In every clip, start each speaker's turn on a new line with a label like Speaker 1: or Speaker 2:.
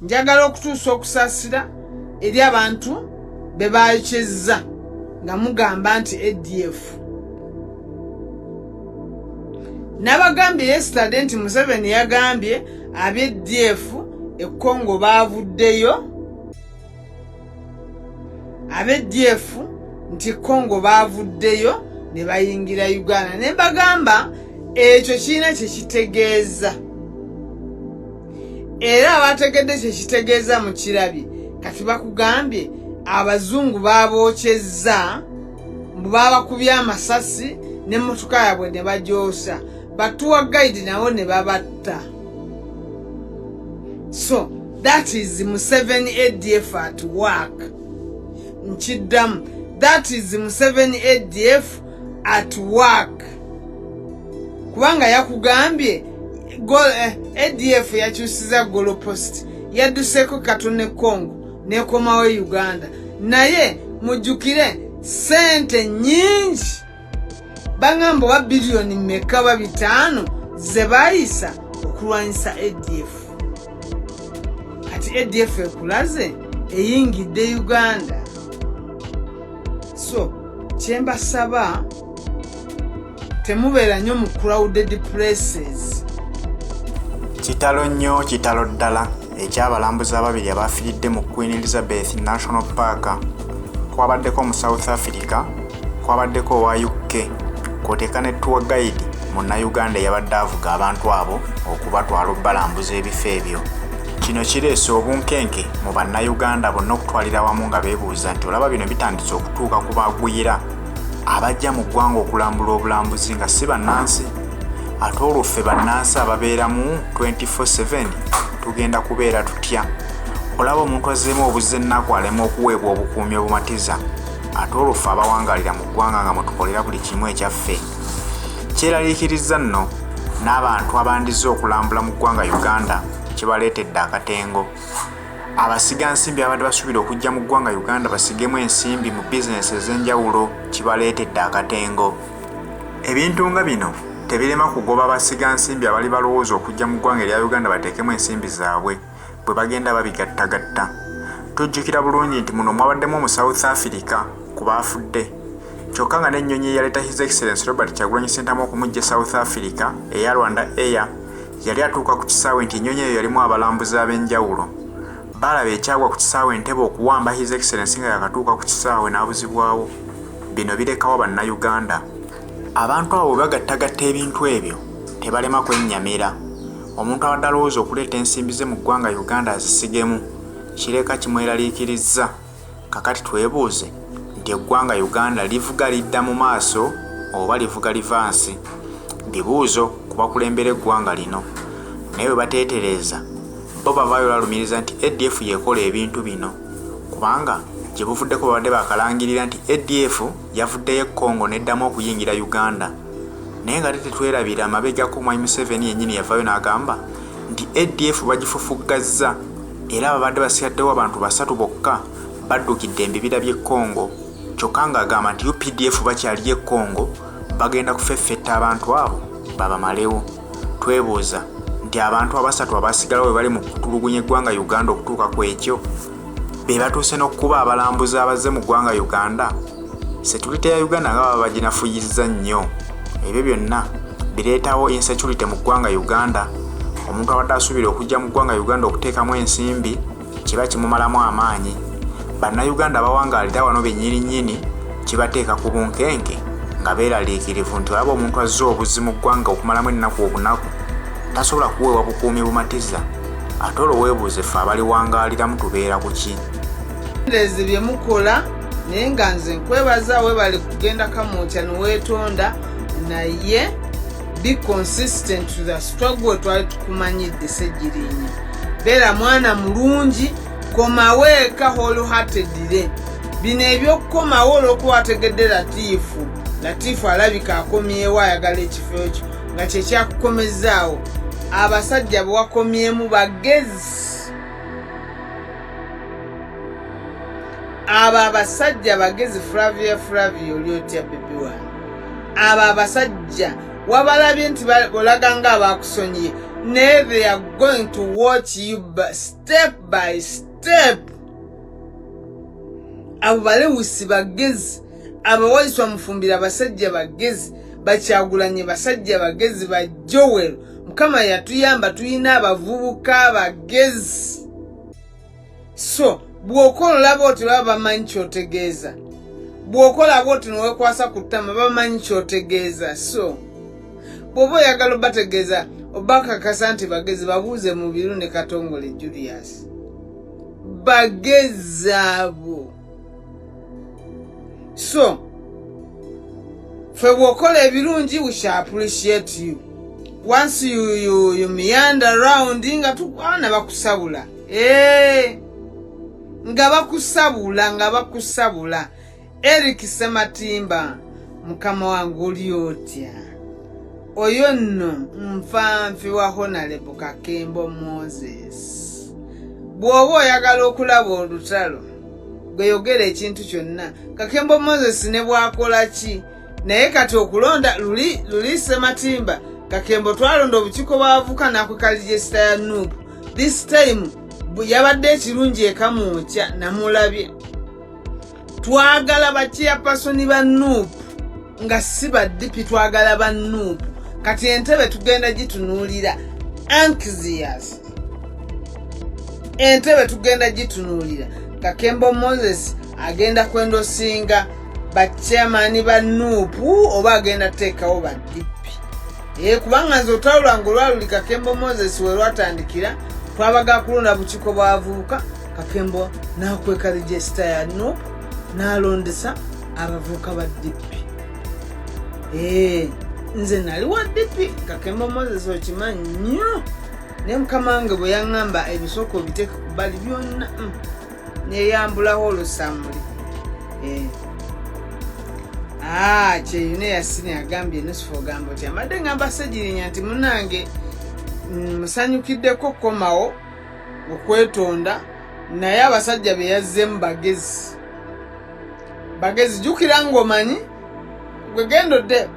Speaker 1: Njagala okutuusa okusaasira eri abantu be baayokyezza nga mugamba nti ADF. Nabagambye yesterday nti Museveni yagambye ab'ADF e Congo baavuddeyo ab'ADF nti Congo baavuddeyo ne bayingira Uganda ne mbagamba ekyo kirina kye kitegeeza era abategedde kye kitegeeza mukirabye kati bakugambye abazungu baabookyezza mbu baabakubye amasasi n'emmotoka yaabwe ne bagyosa batuwa guide nabo ne babatta. So that is Museveni ADF at work. Nkiddamu, that is Museveni ADF at work. Kubanga yakugambye ADF yakyusiza goalpost, yadduseko katono e Congo nekomawo e Uganda. Naye mujjukire sente nyingi bangamba oba biliyoni meka ba 5 ze bayisa okulwanyisa ADF. Kati ADF ekulaze eyingidde Uganda. So kyembasaba temubeera nnyo mu crowded places.
Speaker 2: Kitalo nnyo, kitalo ddala ekyabalambuzi ababiri abafiiridde mu Queen Elizabeth National Park. Kwabaddeko mu South Africa, kwabaddeko owa UK, kw'oteeka ne tour guide munnayuganda eyabadde avuga abantu abo okubatwala obbalambuza ebifo ebyo. Kino kireese obunkenke mu bannayuganda bonna okutwalira awamu nga beebuuza nti olaba bino bitandise okutuuka ku bagwira abajja mu ggwanga okulambula obulambuzi nga si bannansi, ate olwo ffe bannansi ababeeramu 24/7 tugenda kubeera tutya? Olaba omuntu azzeemu obuzza ennaku alema okuweebwa obukuumi obumatiza, ate olwo ffe abawangalira mu ggwanga nga mwetukolera buli kimu ekyaffe. Kyeraliikirizza nno n'abantu abandizze okulambula mu ggwanga Uganda kibaleetedde akatengo. Abasigansimbi abadde basuubira okujja mu ggwanga Uganda basigemu ensimbi mu bizinensi ez'enjawulo kibaleetedde akatengo. Ebintu nga bino tebirema kugoba basigansimbi abali balowooza okujja mu ggwanga erya Uganda bateekemu ensimbi zaabwe bwe bagenda babigattagatta. Tujjukira bulungi nti muno mwabaddemu omu South Africa ku baafudde kyokka nga n'ennyonyi eyaleeta His Excellency Robert Kyagulanyi Ssentamu okumujja e South Africa eya Rwanda Air yali atuuka ku kisaawe nti ennyonyi eyo yalimu abalambuzi ab'enjawulo. Baalaba ekyagwa ku kisaawe Entebbe okuwamba His Excellency nga yakatuuka ku kisaawe n'abuzibwawo. Bino birekawa Bannayuganda? Abantu abo bwe bagattagatta ebintu ebyo tebalema kwennyamira. Omuntu abadde alowooza okuleeta ensimbi ze mu ggwanga Uganda azisigemu kireka kimweraliikirizza. Kakati twebuuze nti eggwanga Uganda livuga lidda mu maaso oba livuga livansi? Bibuuzo ku bakulembera eggwanga lino. Naye bwe bateetereeza bo bavaayo balumiriza nti ADF y'ekola ebintu bino kubanga gye buvuddeko babadde bakalangirira nti ADF yavuddeyo e Congo n'eddamu okuyingira Uganda. Naye nga ate tetwerabira amabegako Mwami Museveni yennyini yavaayo n'agamba nti ADF bagifufuggazza era ababadde basigaddewo abantu 3 bokka baddukidde embibira by'e Congo kyokka ng'agamba nti UPDF bakyaliyo e Congo bagenda kufeffetta abantu abo babamalewo. Twebuuza nti abantu abasatu abasigalawo bwe bali mu kutulugunya eggwanga Uganda okutuuka ku ekyo be batuuse n'okukuba abalambuzi abazze mu ggwanga Uganda? Security ya Uganda nga baba baginafuyizza nnyo. Ebyo byonna bireetawo insecurity mu ggwanga Uganda. Omuntu abadde asuubira okujja mu ggwanga Uganda okuteekamu ensimbi kiba kimumalamu amaanyi. Bannayuganda abawangaalira wano bennyini nnyini kibateeka ku bunkenke nga beeraliikirivu nti olaba omuntu azze obuzzi mu ggwanga okumalamu ennaku obunaku tasobola kuweebwa bukuumi bumatiza, ate olwo weebuuze ffe abaliwangaaliramu tubeera ku ki?
Speaker 1: Ezi bye mukola naye nga nze nkwebaza webale kugenda Kamwokya neweetonda, naye be consistent to the struggle twali tukumanyidde. Ssegirinya, beera mwana mulungi, komawo eka wholeheartedly. Bino ebyokukomawo olw'okuba wategedde Latiifu, Latiifu alabika akomyewo ayagala ekifo ekyo nga kyekyakukomezaawo. Abasajja bwe wakomyemu bagezi, abo abasajja bagezi. Flavia, Flavia, oli otya bebi wange? Abo abasajja wabalabye nti olaga nga abakusonyiye. Naye they are going to watch you step by step. Abo balewusi bagezi, abawaiswa mufumbira basajja bagezi, bakyagulanye basajja bagezi, ba Joel. Mukama yatuyamba, tulina abavubuka abagezi. So bw'okola olaba oti baba bamanyi kyotegeeza, bw'okola bwoti newekwasa ku ttama bamanyi kyotegeeza. So bw'oba oyagala obategeeza, obakakasa nti bagezi, babuuze Mubiru ne Katongole Julius, bagezi abo. So ffe bw'okola ebirungi, we shall appreciate you. Once you meander around, nga abaana bakusabula. Ee, nga bakusabula, nga bakusabula. Eric Sematimba, mukama wange, oli otya? Oyo nno nfanfi wa Honorable Kakembo Moses. Bw'oba oyagala okulaba olutalo, gwe yogera ekintu kyonna. Kakembo Moses ne bw'akola ki, naye kati okulonda luli luli. Sematimba, Kakembo twalonda obukiiko bw'abavubuka n'akweka register ya NUP. This time yabadde ekirungi ekamwokya namulabye. Twagala bachairperson ba NUP nga si ba DP, twagala ba NUP. Kati entebe tugenda gitunuulira anxious, entebe tugenda gitunuulira. Kakembo Moses agenda kwendorsinga bachairman ba NUP oba agenda kuteekawo ba DP? Ee, kubanga nze olutalo lwange olwaluli Kakembo Moses we lwatandikira, twabaga kulonda bukiiko bw'abavubuka, Kakembo n'akweka register ya NUP n'alondesa abavubuka ba DP. Ee, nze nali wa DP, Kakembo Moses okimanyi nnyo, naye mukama wange bwe yaŋŋamba ebisooka obiteeke ku bbali byonna, neyambulaho olusamuli. Eh. Ah, Kyeyune Yasini agambye, Nusufu ogamba otya? Mbadde ngamba Segirinya nti munange, musanyukiddeko komawo okwetonda, naye abasajja be yazzeemu bagezi bagezi. Jjukira ng'omanyi gwe genda odde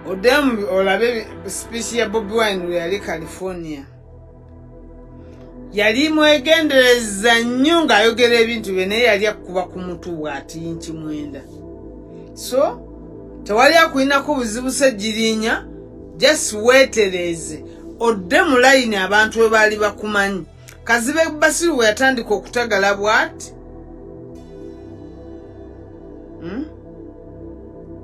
Speaker 1: oddemu olabe speech ya Bobi Wine lwe yali California. Yali mwegendereza nnyo ng'ayogera ebintu bye, naye yali akkuba ku mutu bw'ati inch 9. So tewali akulinako buzibu Segirinya, just weetereeze odde mu layini abantu we baali bakumanyi. Kazibe Basiru bwe yatandika okutagala bw'ati,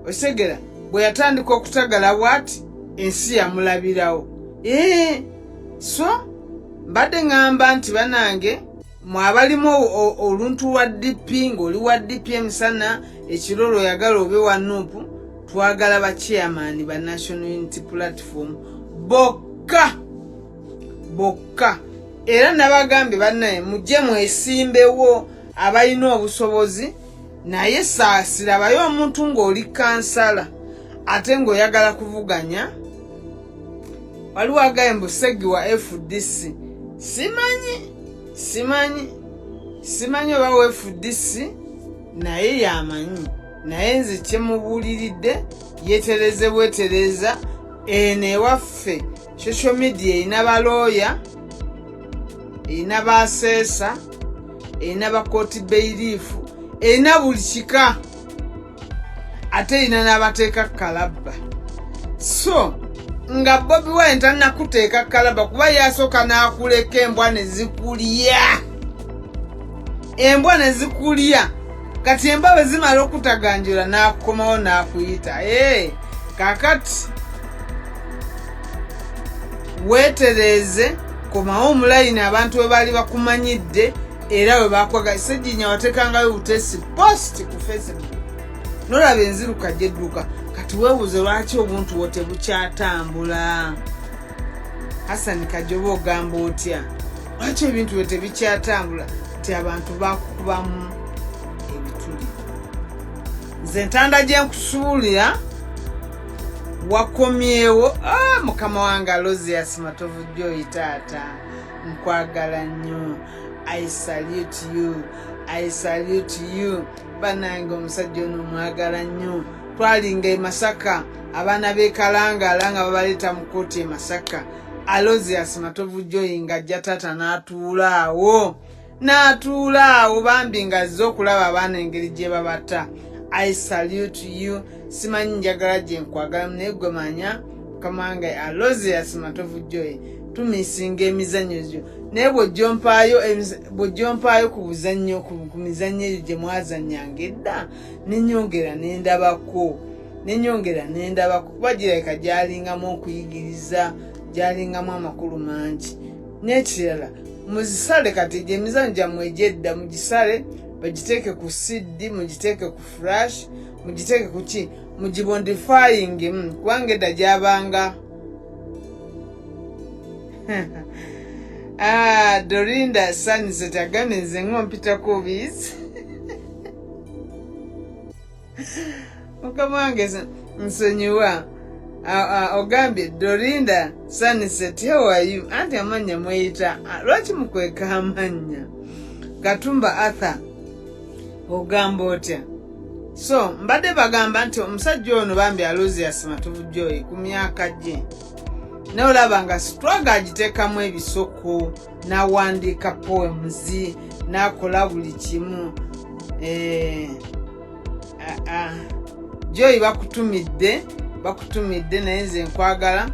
Speaker 1: Okitegera, bwe yatandika okutagala bw'ati, ensi yamulabirawo. Ee, so mbadde ŋŋamba nti banange mwe abalimu oluntu lwa DP, ng'oli wa DP emisana, ekiro lw'oyagala obe wa NUP, twagala ba chairman ba National Unity Platform bokka bokka. Era nabagambye bannaye, mujje mwesimbewo abalina obusobozi, naye saasirabayo omuntu ng'oli kansala ate ng'oyagala kuvuganya. Waliwo agaye mbu Segi wa FDC. Simanyi, simanyi, simanyi oba wa FDC, naye yamanyi. Naye nze kyemubuuliridde, yetereze bwetereza. Eno ewaffe social media erina balooya, erina baseesa, erina bakooti bailiff, erina buli kika, ate erina n'abateeka kalabba. So nga Bobi Wine tannakuteeka kalabba, kuba yasooka n'akuleka embwa ne zikulya, embwa ne zikulya. Kati embwa bwe zimala okutaganjula, n'akukomawo n'akuyita. Ee, kakati weetereeze, komawo omulayini abantu we baali bakumanyidde era we bakwaga. Seginya wateekangayo butesi post ku Facebook, nolaba enziruka gyedduka. Kati weebuuze lwaki obuntu bwo tebukyatambula. Hasani Kajoba, ogamba otya? Lwaki ebintu bwe tebikyatambula? Nti abantu bakukubamu ebituli. Nze entanda gye nkusuulira, wakomyewo. Ah, mukama wange Alozias Matovu Joyi, taata nkwagala nnyo. I salute you, I salute you. Banange, omusajja ono mwagala nnyo. Twalinga e Masaka, abaana b'e Kalangala nga babaleeta mu kooti e Masaka. Alozius Matovu Joy ng'ajja taata n'atuula awo n'atuula awo bambi ng'azze okulaba abaana engeri gye babata. I salute you. Simanyi njagala gye nkwagala naye gwe manya mukama wange Alozius Matovu Joy, tumisinga emizannyo gyo naye bw'ojjompaayo ku buzannyo ku mizannyo egyo gye mwazannyanga edda nenyongera nendabako nenyongera nendabako kuba girabika gyalingamu okuyigiriza, gyalingamu amakulu mangi. N'ekirala muzisale kati egyo emizannyo gyammwe egyedda mugisale bagiteeke ku CD, mugiteeke ku flash, mugiteeke ku ki, mugimodifying, kubanga edda gyabanga. Ah, Dorinda Sunset agambye nze ngompitako bizi. Mukama wange nsonyiwa. Ogambye Dorinda Sunset, how are you? Anti amannya mweyita, lwaki mukweka amannya? Katumba Arthur, ogamba otya? So mbadde bagamba nti omusajja ono bambi Alozius Matovu Joy ku myaka gye naye olaba nga struggle agiteekamu ebisoko, n'awandiika poems, n'akola buli kimu. Joy bakutumidde, bakutumidde, naye nze nkwagala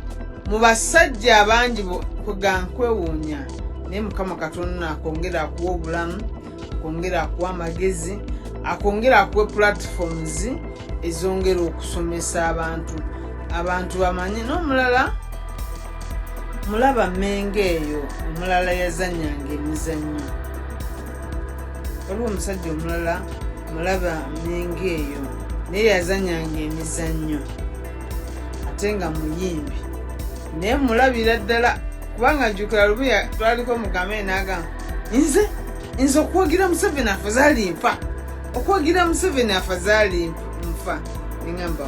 Speaker 1: mu basajja abangi kwega nkwewuunya, naye Mukama Katonda akwongera akuwa obulamu, akwongera akuwa amagezi, akwongera akuwa platforms ezongera okusomesa abantu, abantu bamanye. N'omulala mulaba Mengo eyo, omulala yazanyanga emizannyo. Waliwo omusajja omulala mulaba Mengo eyo, naye yazanyanga emizannyo ate nga muyimbi, naye mulabira ddala kubanga jjukira lumu twaliko mugambe n'agamba nze okuwagira Museveni afazaali nfa, okuwagira Museveni afazaali nfa. Neŋamba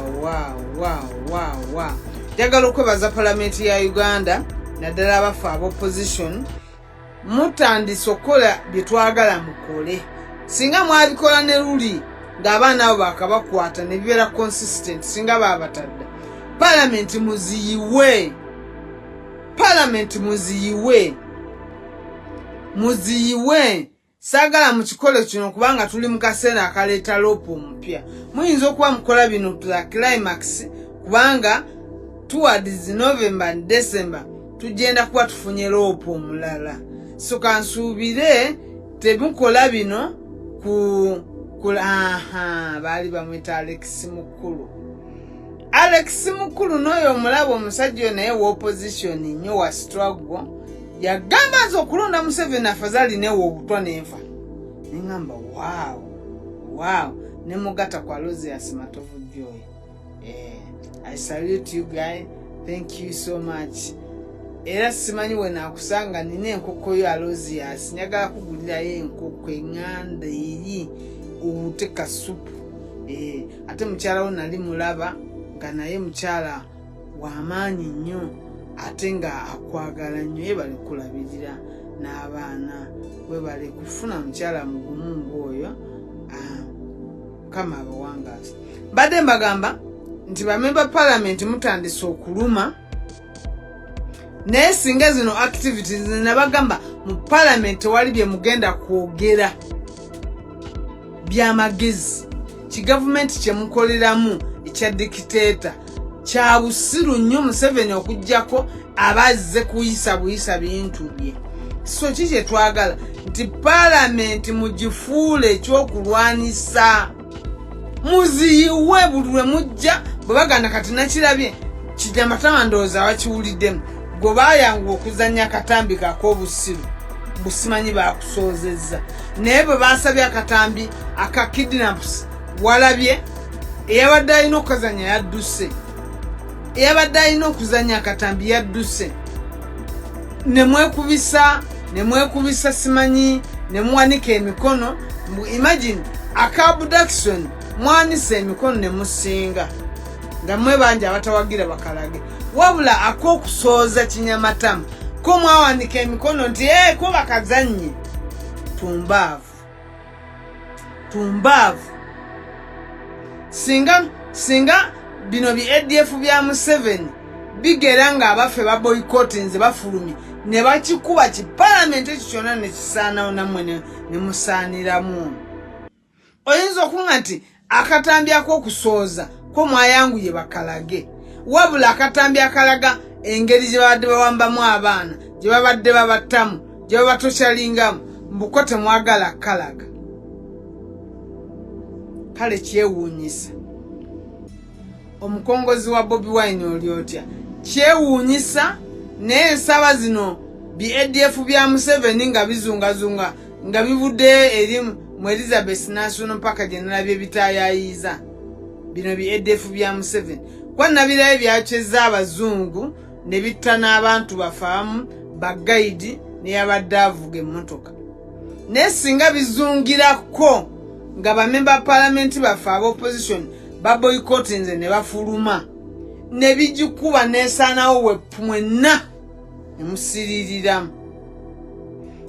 Speaker 1: wa njagala okwebaza palamenti ya Uganda, naddala abafe aba opposition, mutandise okukola bye twagala mukole. Singa mwabikola ne luli ng'abaana abo bakabakwata ne bibeera consistent, singa baabatadda. Palamenti muziyiwe, palamenti muziyiwe, muziyiwe. Saagala mukikole kino kubanga tuli mu kaseera akaleeta LOP omupya. Muyinza okuba mukola bino to the climax, kubanga towards November and December tugenda kuba tufunye LOP omulala. So kansuubire temukola bino ku aha baali bamwita Alex Mukulu. Alex Mukulu n'oyo omulaba omusajja oyo naye wa opposition nnyo, wa struggle. Yagamba nze okulonda Museveni afazali newe obutwa nenfa. Neŋŋamba wow, ne mugata kwa Alozius Matovu Joy. I salute you guy, thank you so much. Era simanyi we naakusanga, nina enkoko yo Alozius, njagala kugulirayo enkoko eŋŋanda eri owute kasupu. Ate mukyala wo nali mulaba nga naye mukyala w'amaanyi nnyo ate nga akwagala nnyo. Yebale kulabirira n'abaana, webale kufuna mukyala mugumu ng'oyo. Mukama abawangaazi. Mbadde mbagamba nti bamemba palamenti mutandise okuluma, naye singa zino activities nabagamba mu palamenti tewali bye mugenda kwogera byamagezi. Kigavumenti kyemukoleramu ekya dictator kya busiru nnyo. Museveni okugjako abazze kuyisa buyisa bintu bye. So ki kyetwagala nti palamenti mugifuule ekyokulwanisa, muziyiwe buli lwe mujja bwe baganda. Kati nakirabye kijamatama, ndowooza bakiwuliddemu gwe bayanguwa okuzanya akatambi kak'obusiru busimanyi bakusoozezza, naye bwe basabye akatambi aka kidnaps walabye eyabadde alina okukazanya yadduse, eyabadde alina okuzanya akatambi yadduse, nemwekubisa nemwekubisa simanyi nemuwanika emikono. Imagine aka abduction, mwanisa emikono nemusinga nga mwe bangi abatawagira bakalage, wabula ak'okusooza kinyamatama ko mwawanika emikono nti ee ko bakazannye. Tumbaavu, tumbaavu. Singa bino bi ADF bya Museveni. Bigera nga abaffe baboyikotinze bafulumye ne bakikuba ki palamenti ekyo kyonna ne kisaanawo nammwe ne musaaniramu. Oyinza okunga nti akatambi ak'okusooza ko mwayanguye bakalage, wabula akatambi akalaga engeri gye babadde bawambamu abaana, gye babadde babattamu, gye babatokyalingamu, mbuko temwagala kalaga. Kale kyewuunyisa. Omukongozi wa Bobi Wine oli otya? Kyewuunyisa, naye ensaba zino bi ADF bya Museveni nga bizungazunga nga bivuddeyo eri mu Elizabeth National Park gye nalabye bitaayayiza bino bi ADF bya Museveni, kuba nabirayo byakyezza abazungu ne bitta n'abantu baffe abamu bagayidi neyabadde avuga emmotoka. Naye singa bizungirako nga bamemba palamenti baffe aba opposition baboyikotinze ne bafuluma ne bigikuba nesaanawo weppu mwenna ne musiririramu.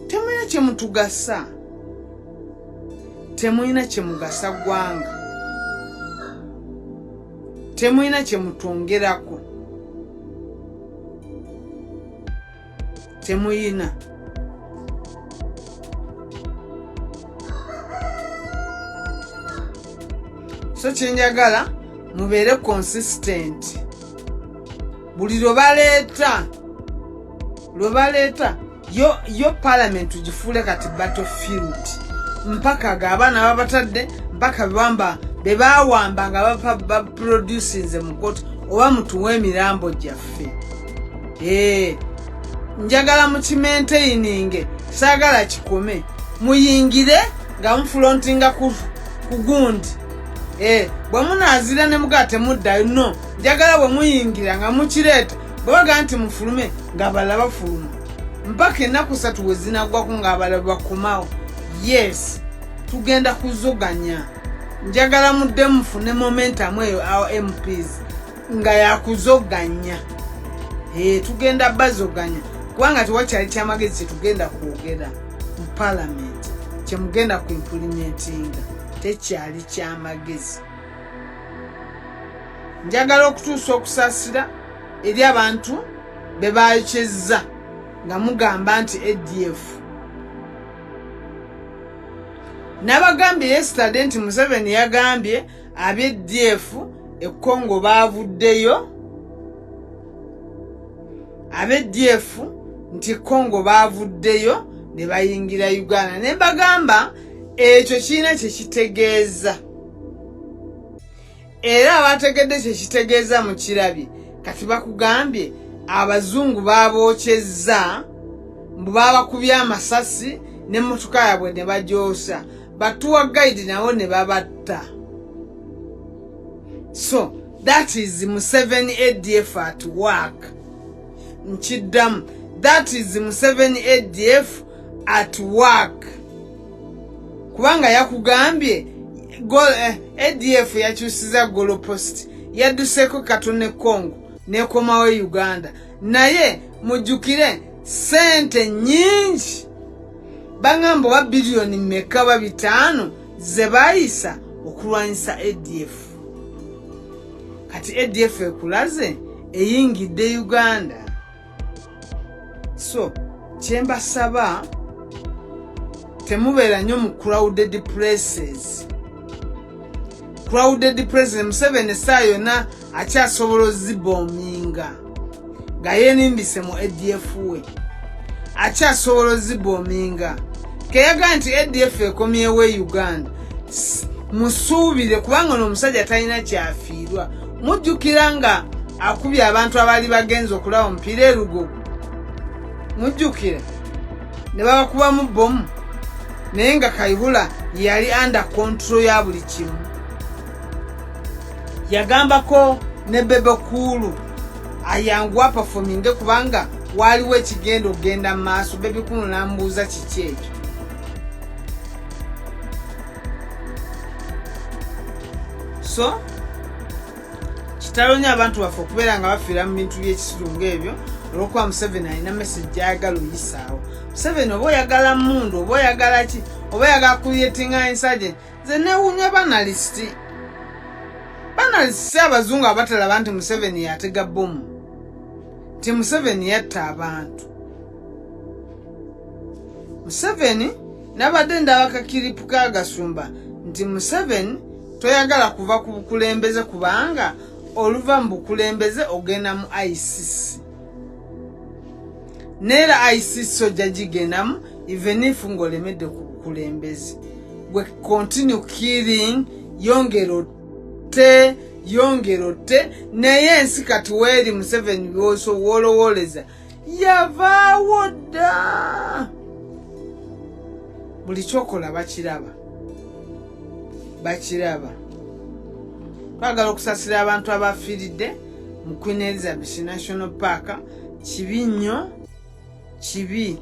Speaker 1: Temulina kye mutugasa, temulina kye mugasa ggwanga, temulina kye mutwongerako, temuyina. So kyenjagala mubeere consistent buli lwe baleeta yo parliament tugifuule kati battlefield, mpaka ga abaana babatadde mpaka be bawamba nga baproducinze mu kooti oba mutuwe emirambo gyaffe. Njagala mukimaintaininge, saagala kikome, muyingire nga mufulontinga ku gundi. Bwe munaazira ne mugaa temuddayo, no njagala bwe muyingira nga mukireeta, bwe bagaa nti mufulume ng'abalala bafuluma mpaka ennaku 3 we zinaggwako ng'abalala bakomawo. Yes, tugenda kuzoganya. Njagala mudde mufune momentum eyo our MPs nga yakuzoganya. Tugenda bazoganya kubanga tewakyali kyamagezi kyetugenda kwogera mu parliament, kyemugenda ku implementinga tekyali kyamagezi. Njagala okutuusa okusaasira eri abantu be bayokyezza nga mugamba nti ADF. Nabagambye yesterday nti Museveni yagambye ab'A D F e Congo baavuddeyo, ab'A D F nti Congo baavuddeyo ne bayingira Uganda. Ne mbagamba ekyo kirina kye kitegeeza, era abategedde kye kitegeeza mukirabye. Kati bakugambye abazungu babookyezza, mbu babakubye amasasi n'emmotoka yaabwe ne bagyosa, batuwa guide nabo ne babatta. So that is Museveni ADF at work. Nkiddamu, that is Museveni ADF at work. Kubanga yakugambye ADF yakyusiza goalpost, yadduseeko katono e Congo n'ekomawo e Uganda. Naye mujjukire ssente nnyingi, bangamba oba biliyoni mmeka ba 5 ze baayisa okulwanyisa ADF. Kati ADF ekulaze eyingidde Uganda. So kyembasaba, temubeera nnyo mu crowded places. Crowded places, Museveni essaawa yonna akyasobola ozibominga nga yeenimbise mu ADF we, akyasobola ozibominga. Keyaga nti ADF ekomyewo e Uganda, musuubire kubanga ono omusajja talina kyafiirwa. Mujjukira nga akubye abantu abaali bagenze okulaba omupiira e Lugogo, mujjukira ne babakubamu bomu, naye nga Kayihura yali under control ya buli kimu. Yagambako ne Bebe Cool ayanguwa performinge kubanga waaliwo ekigenda okugenda mu maaso. Bebe Cool n'amubuuza kiki ekyo. So kitalo nnyo abantu baffe okubeera nga bafiira mu bintu by'ekisiru ng'ebyo, olw'okuba Museveni alina message gy'ayagala oyisaawo. Museveni oba oyagala mundu, oba oyagala ki, oba oyagala creatinga insurgent. Nze neewuunya ba analyst, ba analyst abazungu abatalaba nti Museveni yatega bomu. Nti Museveni yatta abantu. Museveni nabadde ndaba kakiripu ka Gasumba nti Museveni toyagala kuva ku bukulembeze kubanga oluva mu bukulembeze ogenda mu ICC. Neera ICC ojja gigendamu even if ng'olemedde ku bukulembeze. Gwe continue killing, yongera otte, yongera otte, naye ensi kati weeri Museveni byoso wolowooleza yavaawo dda. Buli kyokola bakiraba, bakiraba. Twagala okusasira abantu abafiiridde mu Queen Elizabeth National Park. Kibi nnyo, kibi.